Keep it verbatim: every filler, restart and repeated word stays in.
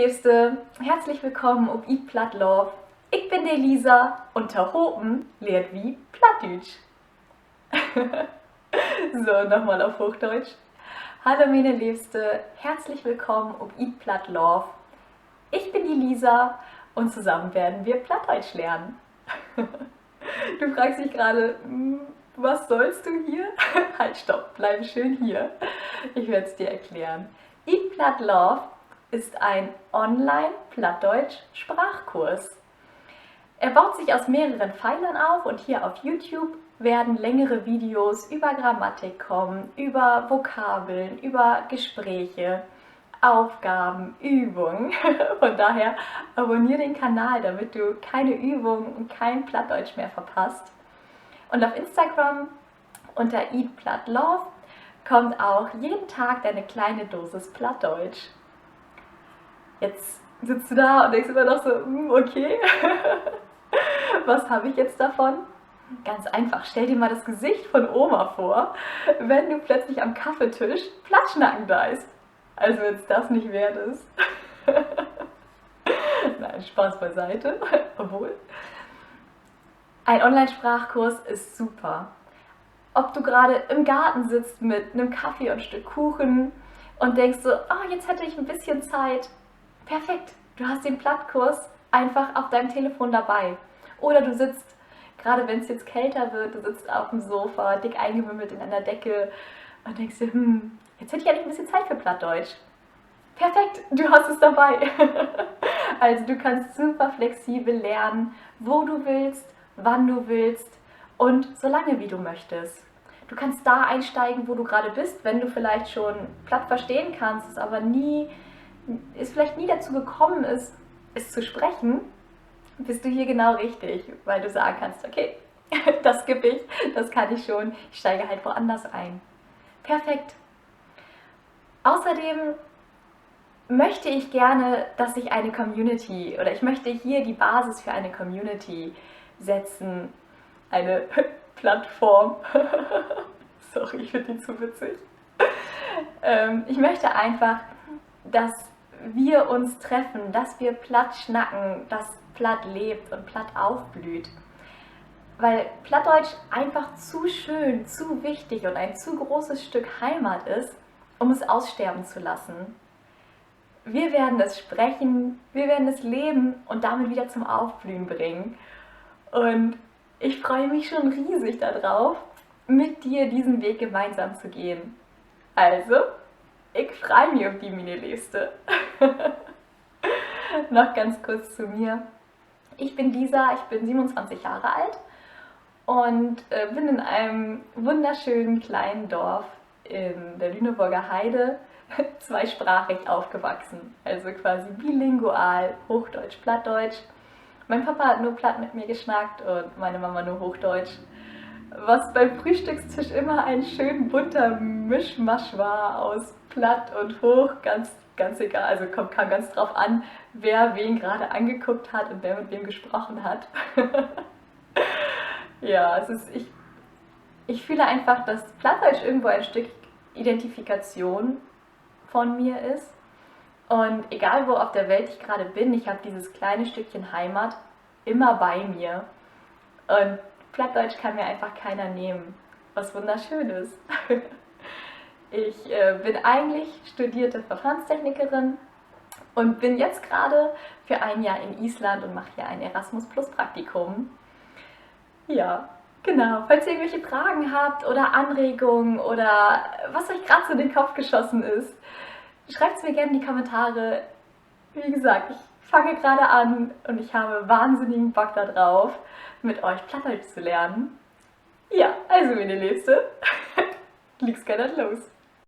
Leevste, herzlich willkamen op Eat Platt Love. Ik bün de Lisa un tohopen lehrt wi Plattdüütsch. So, nochmal op Hochdeutsch. Hallo miene Leevste, herzlich willkamen op Eat Platt Love. Ich bin die Lisa und zusammen werden wir Plattdeutsch lernen. Du fragst dich gerade, hm, was sollst du hier? Halt, stopp, bleib schön hier. Ich werd's dir erklären. Eat Platt Love ist ein Online-Plattdeutsch-Sprachkurs. Er baut sich aus mehreren Pfeilern auf und hier auf YouTube werden längere Videos über Grammatik kommen, über Vokabeln, über Gespräche, Aufgaben, Übungen. Von daher abonnier den Kanal, damit du keine Übungen und kein Plattdeutsch mehr verpasst. Und auf Instagram unter Eat Platt Love kommt auch jeden Tag deine kleine Dosis Plattdeutsch. Jetzt sitzt du da und denkst immer noch so, hm, okay, was habe ich jetzt davon? Ganz einfach, stell dir mal das Gesicht von Oma vor, wenn du plötzlich am Kaffeetisch Platt snacken deist. Also wenn es das nicht wert ist. Nein, Spaß beiseite. Obwohl, ein Online-Sprachkurs ist super. Ob du gerade im Garten sitzt mit einem Kaffee und Stück Kuchen und denkst so, oh, jetzt hätte ich ein bisschen Zeit. Perfekt, du hast den Plattkurs einfach auf deinem Telefon dabei. Oder du sitzt, gerade wenn es jetzt kälter wird, du sitzt auf dem Sofa, dick eingewimmelt in einer Decke und denkst dir, hm, jetzt hätte ich eigentlich ein bisschen Zeit für Plattdeutsch. Perfekt, du hast es dabei. Also du kannst super flexibel lernen, wo du willst, wann du willst und so lange, wie du möchtest. Du kannst da einsteigen, wo du gerade bist, wenn du vielleicht schon Platt verstehen kannst, es aber nie, es vielleicht nie dazu gekommen ist, es zu sprechen, bist du hier genau richtig, weil du sagen kannst, okay, das skippe ich, das kann ich schon, ich steige halt woanders ein. Perfekt. Außerdem möchte ich gerne, dass sich eine Community, oder ich möchte hier die Basis für eine Community setzen, eine Plattform. Sorry, ich finde die zu witzig. Ähm, ich möchte einfach, dass wir uns treffen, dass wir Platt snacken, dass Platt lebt und Platt aufblüht. Weil Plattdeutsch einfach zu schön, zu wichtig und ein zu großes Stück Heimat ist, um es aussterben zu lassen. Wir werden es sprechen, wir werden es leben und damit wieder zum Aufblühen bringen. Und ich freue mich schon riesig darauf, mit dir diesen Weg gemeinsam zu gehen. Also, ik frei mi op di, miene Leevste. Noch ganz kurz zu mir. Ich bin Lisa, ich bin siebenundzwanzig Jahre alt und äh, bin in einem wunderschönen kleinen Dorf in der Lüneburger Heide zweisprachig aufgewachsen. Also quasi bilingual, Hochdeutsch, Plattdeutsch. Mein Papa hat nur Platt mit mir geschnackt und meine Mama nur Hochdeutsch. Was beim Frühstückstisch immer ein schön bunter Mischmasch war aus Platt und Hoch, ganz, ganz egal. Also kommt, kam ganz drauf an, wer wen gerade angeguckt hat und wer mit wem gesprochen hat. Ja, es ist, ich, ich fühle einfach, dass Plattdeutsch irgendwo ein Stück Identifikation von mir ist. Und egal, wo auf der Welt ich gerade bin, ich habe dieses kleine Stückchen Heimat immer bei mir. Und Plattdeutsch kann mir einfach keiner nehmen. Was Wunderschönes. Ich äh, bin eigentlich studierte Verfahrenstechnikerin und bin jetzt gerade für ein Jahr in Island und mache hier ein Erasmus-Plus-Praktikum. Ja, genau. Falls ihr irgendwelche Fragen habt oder Anregungen oder was euch gerade so in den Kopf geschossen ist, schreibt es mir gerne in die Kommentare. Wie gesagt, ich fange gerade an und ich habe wahnsinnigen Bock darauf, mit euch Plattdeutsch zu lernen. Ja, also, miene Leevste, lieks geiht dat los.